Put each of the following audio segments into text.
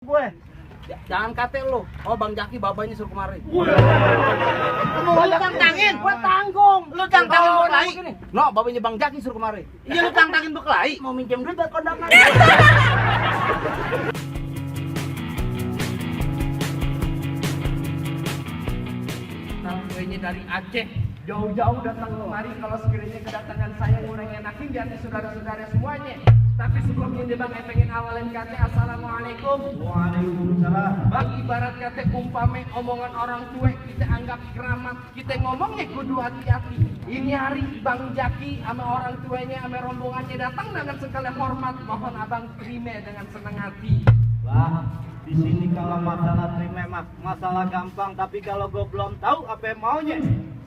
gue. Jangan kate lo. Oh Bang Jaki bapaknya suruh kemari. Lu tantangin, Gua tanggung. lu tantangin berkelahi. No, bapaknya Bang Jaki suruh kemari. Iya lu tantangin berkelahi. Mau minjem duit buat kondangan. Kuenya dari Aceh jauh-jauh datang kemari. Kalau sekiranya kedatangan saya ngurang enakin di hati saudara-saudara semuanya. Tapi sebelumnya nih Bang, pengen awalin kata assalamualaikum. Waalaikumsalam. Bang, ibarat kata umpame omongan orang tua kita anggap keramat, kita ngomongnya kudu hati-hati. Ini hari Bang Jaki sama orang tuanya sama rombongannya datang dengan segala hormat, mohon abang terima dengan senang hati. Bah, di sini kalau masalah terima masalah gampang, tapi kalau gue belum tahu apa yang maunya.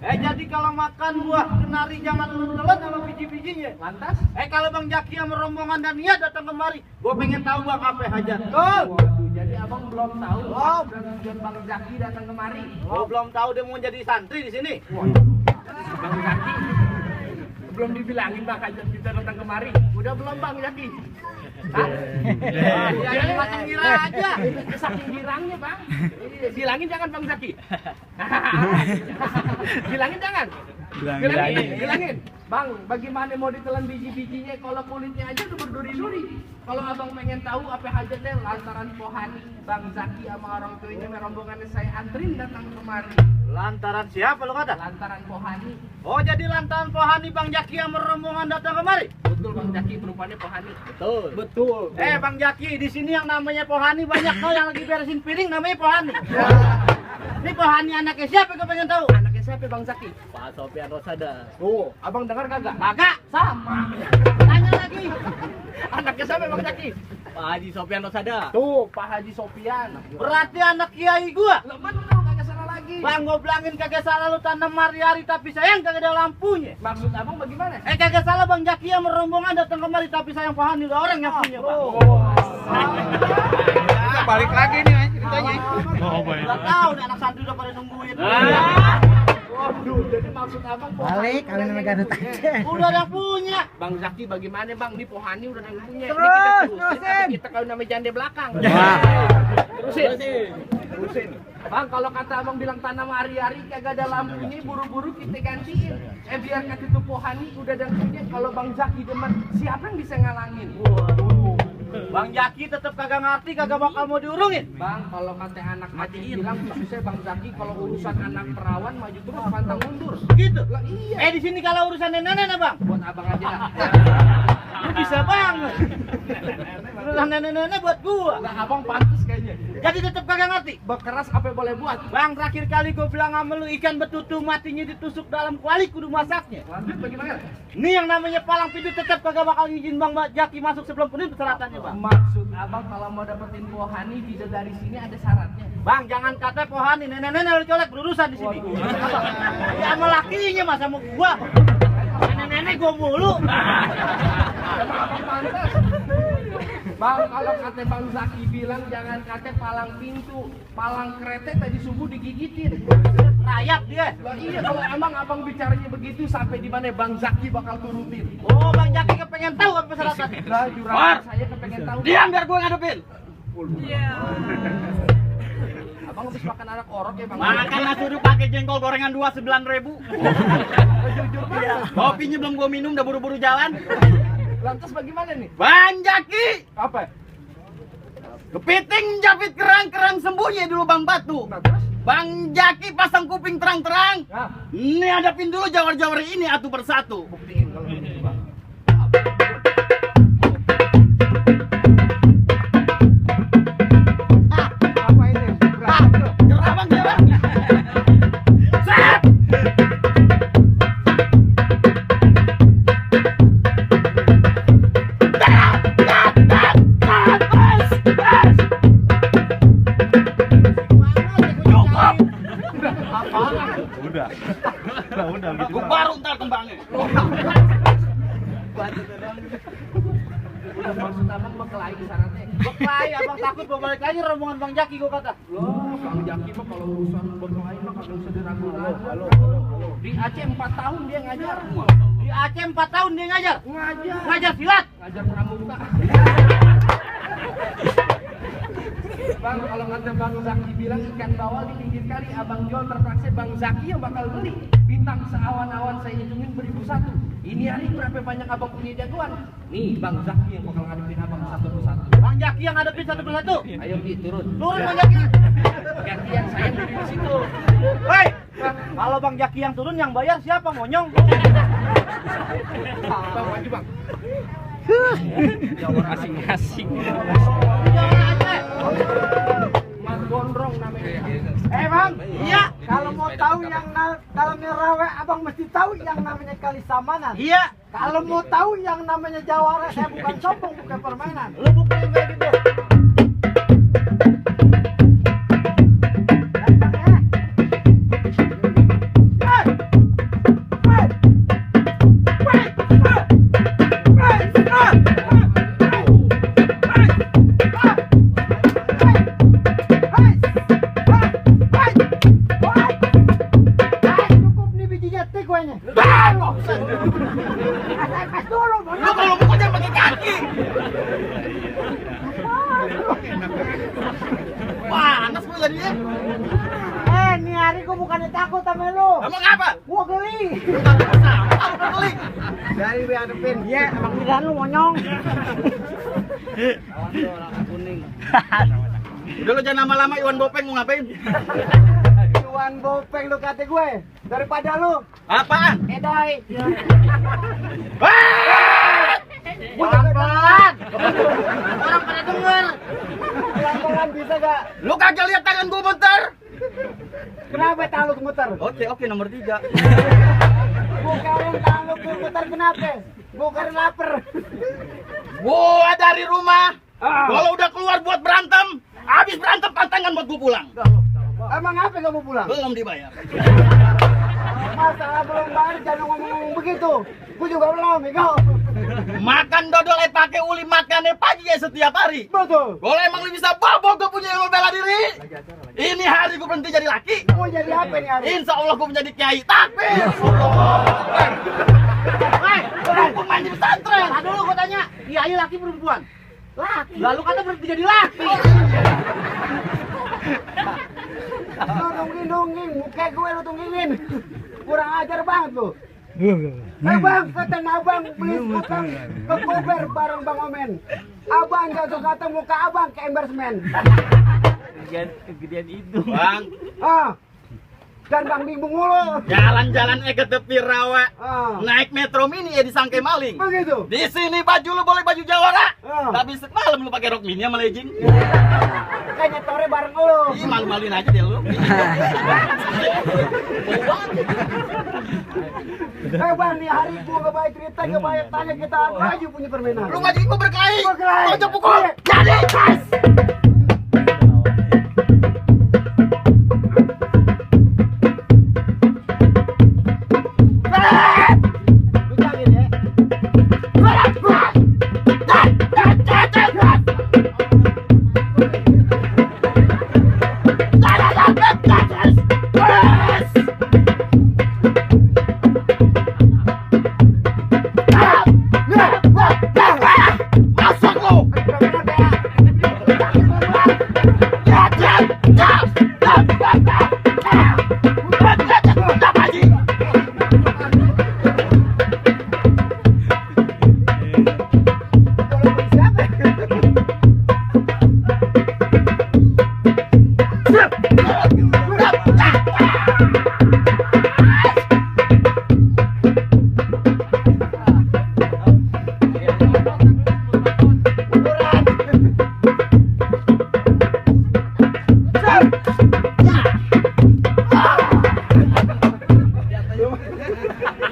Jadi kalau makan buah kenari jangan lu telan sama biji-bijinya. Lantas? Kalau Bang Jaki sama rombongan dan Nia datang kemari, gue pengen tahu Bang apa hajat. Tuh. Waduh, jadi abang belum tahu dan tujuan Bang Jaki datang kemari. Gue belum tahu dia mau jadi santri di sini. Bang Jaki belum dibilangin Bang hajat kita datang kemari. Udah belum Bang Jaki? Hah? Jangan macam ngira aja. Saking girangnya Bang. Bilangin jangan Bang Jaki. Bilangin jangan. Bilangin. Bang, bagaimana mau ditelan biji-bijinya kalau kulitnya aja udah berduri-duri. Kalau abang pengen tahu apa hajatnya lantaran pohani Bang Zaki sama orang tuanya sama rombongannya saya antrin datang kemari. Lantaran siapa lu kata? Lantaran pohani. Oh, jadi lantaran pohani Bang Jaki sama rombongan datang kemari? Betul Bang Jaki, perempuannya pohani. Betul. Bang Jaki, di sini yang namanya pohani banyak kau yang lagi beresin piring namanya pohani. Ini pohani anaknya siapa kau pengen tahu? Anaknya siapa Bang Zaki? Pak Sofian Rosada. Oh, abang dengar kagak? Kagak. Sama. Tanya lagi. Anaknya siapa Bang Zaki? Pak Haji Sofian Rosada. Tuh, Pak Haji Sofian. Berarti anak kiai gua. Lo betul, kagak salah lagi. Bang, gua bilangin kagak salah lu tanam hari-hari tapi sayang kagak ada lampunya. Maksud abang bagaimana? Kagak salah Bang Jaki sama rombongan datang kemari tapi sayang pohani lu orang yang punya, Bang. Kita balik lagi nih ceritanya. Udah tahu nih anak santri udah pada nungguin. Waduh, jadi maksud abang Balik, kalian sama Garut aja. Udah ada punya. Bang Zaki bagaimana Bang? Di pohani udah ada yang punya. Terus, Ini kita terusin. kita kalau namanya jande belakang. Wah. Terusin. Bang, kalau kata abang bilang tanam hari-hari kagak ada lampunya, buru-buru kita gantiin. Biar kata itu pohani udah ada yang punya. Kalau Bang Zaki demen, siapa yang bisa ngalangin? Bang Jaki tetap kagak ngerti, kagak bakal mau diurungin. Bang, kalau kata anak Aceh bilang khususnya Bang Zaki kalau urusan anak perawan maju terus pantang mundur. Gitu. Lah iya. Di sini kalau urusan nenek-nenek, Bang. Buat abang aja. Lu bisa banget. Urusan nenek-nenek buat gua. Lah abang pantas kayaknya. Jadi tetap kagak ngerti. Bekeras apa yang boleh buat? Bang, terakhir kali gua bilang sama lu ikan betutu matinya ditusuk dalam kuali kudu masaknya. Lanjut bagaimana? Ini yang namanya palang pintu tetap kagak bakal izin Bang Jaki masuk sebelum penuh persyaratannya, Bang. Maksud abang kalau mau dapetin pohani bisa dari sini ada syaratnya. Bang, jangan kata pohani, nenek-nenek lu colek berurusan di sini. Ya sama lakinya masa mau gua. Nenek-nenek gua mulu. Abang pantas. Bang, kalau kata Bang Zaki bilang jangan kata palang pintu, palang kereta tadi subuh digigitin. Rayap dia. Lah iya, kalau emang abang bicaranya begitu sampai di mana Bang Zaki bakal turutin. Oh, Bang Jaki kepengen tahu apa persyaratannya. Lah juragan saya kepengen tahu. Diam biar gua ngadepin. Abang habis makan anak orok ya Bang? Makan nasi uduk pakai jengkol gorengan 29.000. Jujur Bang. Kopinya belum gua minum udah buru-buru jalan. Lantas bagaimana nih? Bang Jaki, Apa? kepiting japit kerang sembunyi dulu Bang Batu. Nah terus? Bang Jaki pasang kuping terang-terang. Nah, Ini hadapin dulu jawar-jawar ini satu persatu. buktiin kalau begitu Bang. Apa ini? Gerah Bang, gerah. Set. Udah gitu. Gua baru ntar kembangnya. Udah maksud abang berkelahi di syaratnya. Berkelahi, abang takut gua balik lagi rombongan Bang Jaki gua kata. Loh, Bang Jaki mah kalau urusan berkelahi mah kagak usah diragukan. Di Aceh 4 tahun dia ngajar. Di Aceh 4 tahun dia ngajar. Ngajar. Ngajar silat. Ngajar pramuka. Bang, kalau kata Bang Zaki bilang ikan bawal di pinggir kali, Abang jual terpaksa Bang Zaki yang bakal beli. Bintang seawan-awan saya hitungin beribu satu. Ini hari berapa banyak Abang punya jagoan? Nih Bang Zaki yang bakal ngadepin Abang satu persatu. Bang Jaki yang ngadepin satu persatu. Ayo Ki, turun. Turun Bang Jaki. Gantian saya berdiri di situ. Hei, kalau Bang Jaki yang turun yang bayar siapa monyong? Bang, maju Bang. Asing-asing. Mas Gondrong namanya. Bang, Iya. kalau mau tahu yang dalamnya rawe, abang mesti tahu yang namanya kali samanan. Iya. Kalau mau tahu yang namanya jawara, saya bukan sombong, bukan permainan. Lu buktiin kayak gitu. Cukup nih bijinya, tik kuenya. Pas dulu, Lu kalau mukul jangan pakai kaki. Panas gua jadinya. nih hari gua bukannya takut sama lu. Emang apa? Gua geli. Apa kali? Dari hadepin. Iya, emang pilihan lu monyong. Awas lu orang kuning. Udah lu jangan lama-lama Iwan Bopeng mau ngapain? Iwan Bopeng lu kata gue. Daripada lu. Apaan? Edai. Pelan-pelan. Orang pada denger. Pelan-pelan bisa gak? Lu kagak lihat tangan gua bentar? Kenapa tangan lu gemeter? Oke, nomor 3. Bukan tangan lu gemeter kenapa? Bukan lapar. Gua dari rumah. Kalau udah keluar buat berantem, habis berantem tantangan buat gua pulang. Emang apa kamu pulang? Belum dibayar. Masalah belum bayar jangan ngomong begitu. Gua juga belum, Iko. Makan dodol pakai uli makannya pagi ya setiap hari. Betul. Kalau emang lu bisa bobo gua punya ilmu bela diri. Ini hari gua berhenti jadi laki. Mau jadi apa nih hari? Insya Allah gua menjadi kiai. Takbir. Hei, mumpung main di pesantren. Nah dulu gua tanya, kiai laki perempuan? Laki. Lalu kata berhenti jadi laki. Lu tungging-tungging, muka gue lu tunggingin. Kurang ajar banget lu. Bang, kata abang beli utang ke Kober bareng Bang Omen. Abang jatuh kata muka abang ke embarrassment. Kegedean itu. Bang, Dan Bang bingung mulu. jalan-jalan ke tepi rawa. Naik metro mini ya disangke maling. Begitu. Di sini baju lu boleh baju jawara. Ah. Tapi semalam lu pakai rok mini sama legging. Kayaknya tore bareng lu. Ih, malu-maluin aja deh lu. Bang, nih hari gua gak baik cerita, gak baik tanya kita aja punya permainan. Lu ngajakin gua berkelahi. Berkelahi. Kau jangan pukul. Jadi, guys. Lu jangan ya. Masuk lu.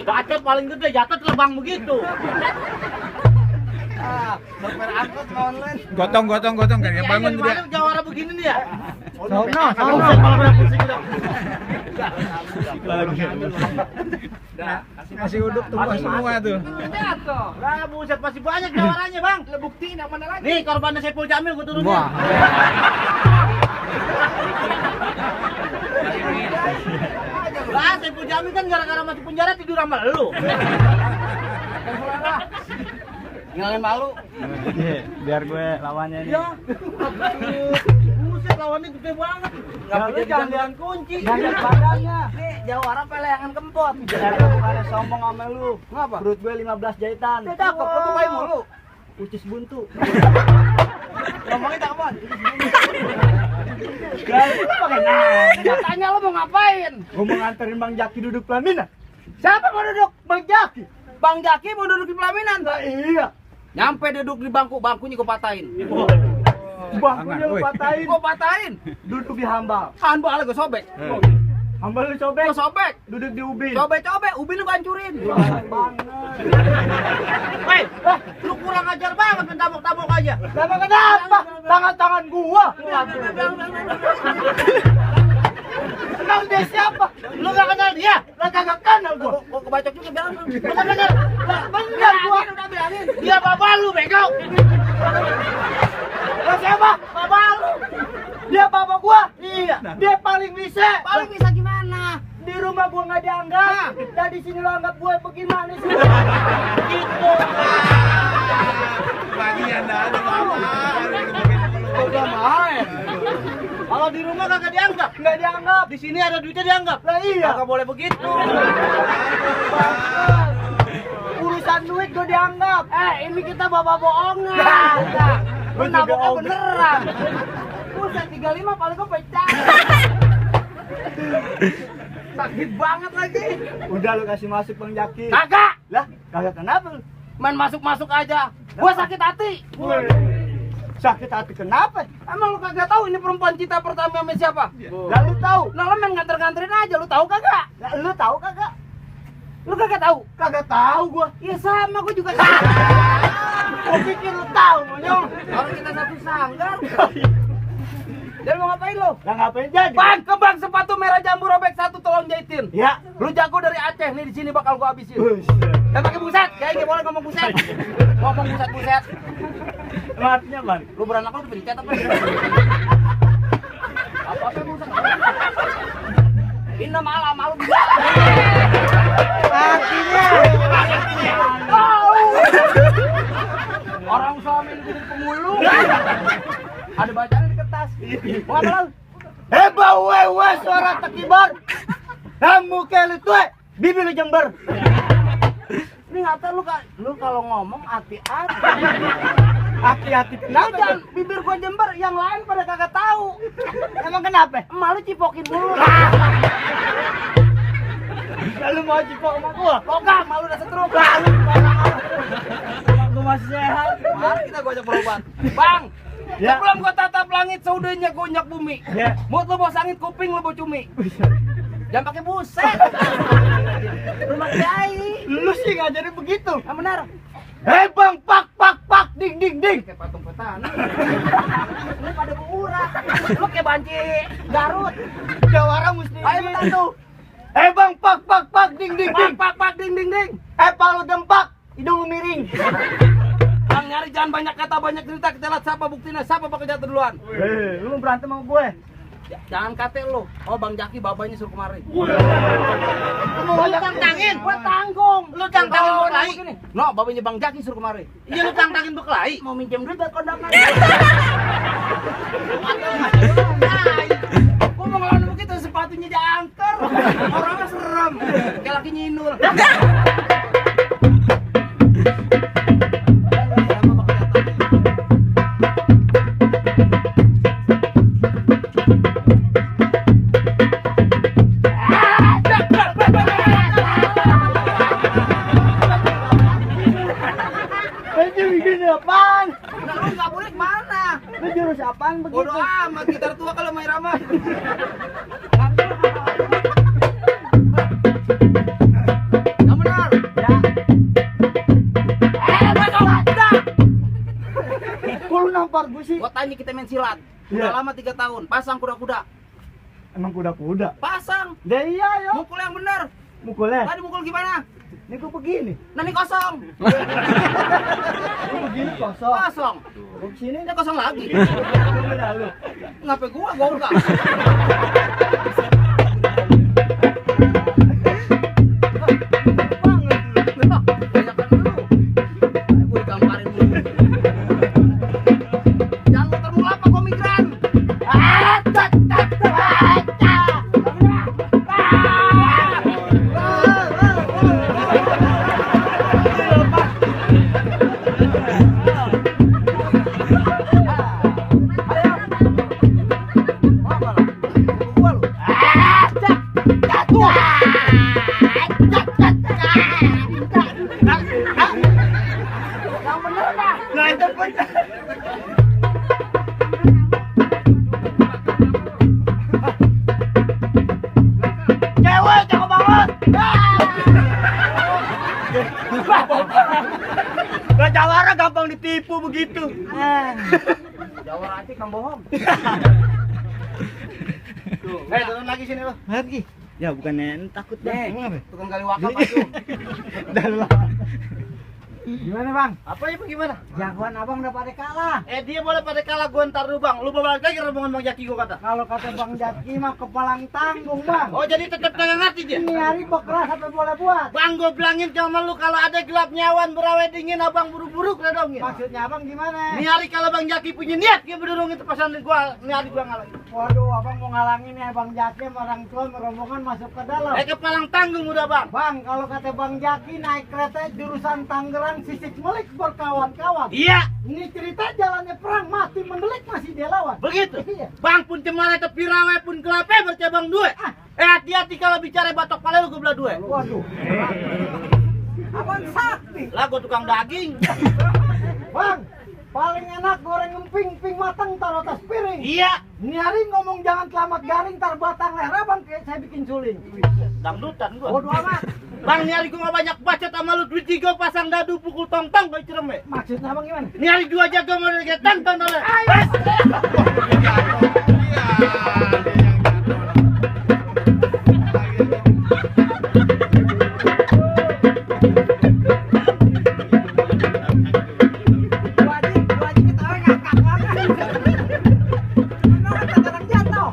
Bacot paling gede, jatuh terbang begitu. Sopir angkot online. Gotong kan ya bangun Di dia. mana jawara begini nih ya? Masih uduk tuh semua tuh. Jatuh. Lah buset masih banyak jawarannya bang. Lu buktiin yang mana lagi? Nih korbannya Saiful Jamil gua turunin. Lah Saiful Jamil kan gara-gara masuk penjara tidur sama lu. Ngilangin malu. Biar gue lawannya nih. Ya. Buset lawannya gede banget. Enggak bisa jangan kunci. Banyak badannya. Nih, jawara peleangan kempot. Bukannya sombong sama lu. Ngapa? Perut gue 15 jahitan. Dia cakep, lu tuh kayak mulu. Ucis buntu. Ngomongin cakepan. Gak, lu pakai nanya. Tanya lu mau ngapain? Gue mau nganterin Bang Jaki duduk pelaminan. Siapa mau duduk? Bang Jaki. Bang Jaki mau duduk di pelaminan. Nah, iya. Nyampe duduk di bangku, bangkunya gue patahin. Bangkunya lu Woi. patahin. Gue patahin. Duduk di hambal. Handball gue sobek. Hambal lu sobek. Gue sobek. Duduk di ubin. Sobek, ubin lu hancurin. Banget. Hei, lu kurang ajar banget mentabok-tabok aja. Kenapa kenapa? Tangan-tangan gua. Kenal dia siapa? Lu gak kenal dia? Lah kagak kenal gua. Gua kebacok juga bilang. Bener-bener. Lah bener gua. Udah bilangin. Dia bapak lu, bego. Lah siapa? Bapak lu. Dia bapak gua. Iya. Dia paling bisa. Paling bisa gimana? Di rumah gua nggak dianggap. Dan di sini lo anggap gua bagaimana sih? Gitu. Bagian dah ada apa? Udah main. Kalau di rumah kagak dianggap. Nggak dianggap. Di sini ada duitnya dianggap. Lah iya. Kagak boleh begitu. Urusan duit gua dianggap. Ini kita bawa bohongan. Lu Gua juga naboknya ogah. beneran. Buset 35 paling gua pecah. Sakit banget lagi. Udah lu kasih masuk Bang Jaki. Kagak. Lah, kagak kenapa lu? Main masuk-masuk aja. Gua sakit hati. Woi. Sakit hati kenapa? Emang lu kagak tahu ini perempuan cinta pertama sama siapa? Lah lu tahu? Nah, lu main nganter-nganterin aja, lu tahu kagak? Lah lu tahu kagak? Lu kagak tahu? Kagak tahu gua. Iya sama, gua juga tahu. Gua pikir lu tahu, monyong. Orang kita satu sanggar. Jadi mau ngapain lu? Lah ngapain jadi? Bang, ke bang sepatu merah jambu robek satu tolong jahitin. Ya. Lu jago dari Aceh nih, di sini bakal gua habisin. Dan pakai buset, kayaknya boleh ngomong buset. Ngomong buset. Matinya, Bang. Lu beranak lu diberi apa? Apa buset? Ini malah malu bisa. Matinya. Orang suami jadi pemulung. Ada bacaan di kertas. Mau apa lu? Wewe suara tekibar. Kamu kelu tuh, bibi lu jember. Ini ngata lu kalau ngomong hati-hati. Hati-hati Lu kenapa? jangan bibir gua jember, yang lain pada kagak tahu. Emang kenapa? Emak lu cipokin mulu. Lalu mau cipok sama gua? Kagak, malu udah setruk. Gua masih sehat. Mari kita gojek berobat. Bang, Ya. sebelum gua tatap langit, saudanya gonyak bumi. Ya. Mulut lu bau sangit, kuping lu bau cumi. Jangan pakai buset. Rumah kiai. Lu sih ngajarin begitu. Yang benar. Bang, pak, ding. Kayak patung petani. Lu pada berurat. Lu kayak banci Garut. Jawara mesti. Ayo bentar tuh. Bang, pak, ding. Pak, ding. Palu dempak, hidung lu miring. Bang nyari jangan banyak kata, banyak cerita. Kita lihat siapa buktinya, siapa bakal jatuh duluan. Lu mau berantem sama gue? Jangan kate lu. Oh Bang Jaki babanya suruh kemari. Lu mau tantangin? Gua tanggung. Lu tantangin Kalau berkelahi? begini. No, babanya Bang Jaki suruh kemari. Iya lu tantangin berkelahi. Mau minjem duit buat kondangan. Gua mau ngelawan begitu sepatunya jangker. Orangnya serem. Kayak laki nyinul. Itu begini apaan? Nah, lu nggak boleh kemana? Lu jurus apaan begitu? Bodoh amat, gitar tua kalau main ramah. Yang benar. Ya. Besok udah. Kok lu nampar gue sih? Gua tanya kita main silat. Udah Iya. lama 3 tahun. Pasang kuda-kuda. Emang kuda-kuda? Pasang. Dah iya yo. Mukul yang benar. Mukulnya. Tadi mukul gimana? Ini kok begini? Nah ini kosong. Lu begini kosong. Kosong. Lu sini Ini kosong lagi. udah lu. Ngapa gua enggak. Banyak kan lu. Gua digamparin Cewek cakep banget. Gak jawara gampang ditipu begitu. Jawara aja kang bohong. Turun lagi sini lo. Lagi. Ya bukannya takut deh. Tukang gali wakaf aja. Gimana bang? Apa ya gimana? Jagoan abang udah pada kalah. Dia boleh pada kalah gua ntar dulu bang. Lu balik lagi rombongan Bang Jaki gua kata. Kalau kata Bang Jaki mah kepalang tanggung bang. Oh jadi tetap kagak ngerti dia. Ini hari bekeras apa boleh buat? Bang gua bilangin sama lu kalau ada gelap nyawan berawet dingin abang buru-buru kedongin. Maksudnya abang gimana? Ini hari kalau Bang Jaki punya niat dia berdorong itu pasan gua, ini hari gua ngalah. Waduh, abang mau ngalangin ya Bang Jaki sama orang tua rombongan masuk ke dalam. Kepalang tanggung udah bang. Bang, kalau kata Bang Jaki naik kereta jurusan Tangerang Sisik Melik berkawan-kawan. Iya, Ini cerita jalannya perang mati mendelik masih dia lawan. begitu. Iya. Bang pun cemara tepi rawe pun kelape bercabang dua. Hati-hati kalau bicara batok pala lu gua belah dua. Waduh. Abang sakti. Lah gua tukang daging. Bang, paling enak goreng emping, ping matang taruh atas piring. Iya, Ini hari ngomong jangan selamat garing tar batang leher abang kayak saya bikin suling. dangdutan gua. Bodoh amat. Bang, ini hari gua gak banyak bacot sama lu. Duit 3 pasang dadu pukul tong-tong gua cereme. Maksudnya abang gimana? Ini hari 2 jaga mau kayak tonton oleh. Wajib kita ngakak banget. Kenapa kadang jatuh?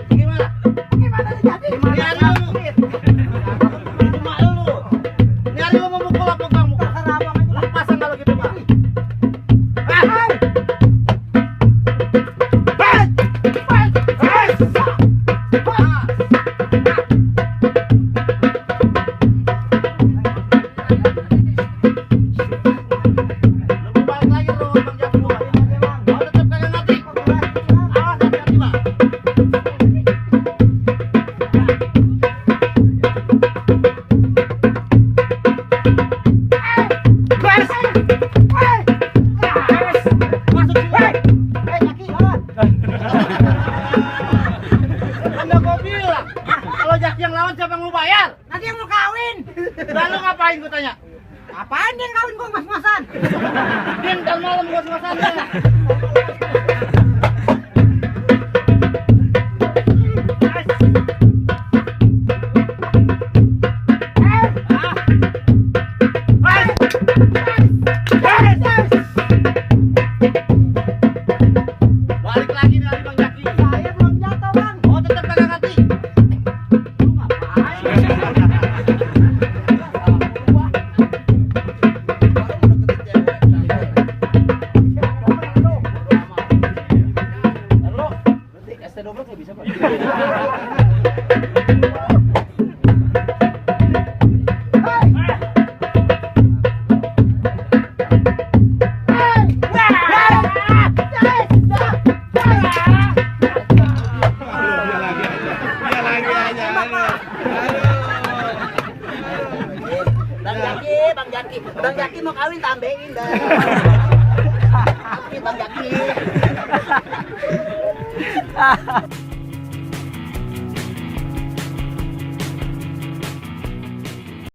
Gimana? Gimana nih jadi? Ini hari lu. Cuma lu. Ini hari lu mau mukul apa kamu? Terserah abang aja. Lu pasang kalau gitu, Bang. Lu balik lagi lu Bang Jaki gua. Mau tetep kagak ngerti? Awas hati-hati, Bang. Masuk sini. Jaki, lawan. Udah gua bilang, kalau Jaki yang lawan siapa yang lu bayar? Nanti yang mau kawin. Lalu ngapain gua tanya? Apaan dia yang kawin gua mas-masan? Din, ntar malam gua suasana. Balik lagi nih hari Bang Jaki. Saya belum jatuh bang. Oh, tetep kagak ngerti. Lu ngapain? Bang Jaki mau kawin tambahin dah. Bang Jaki.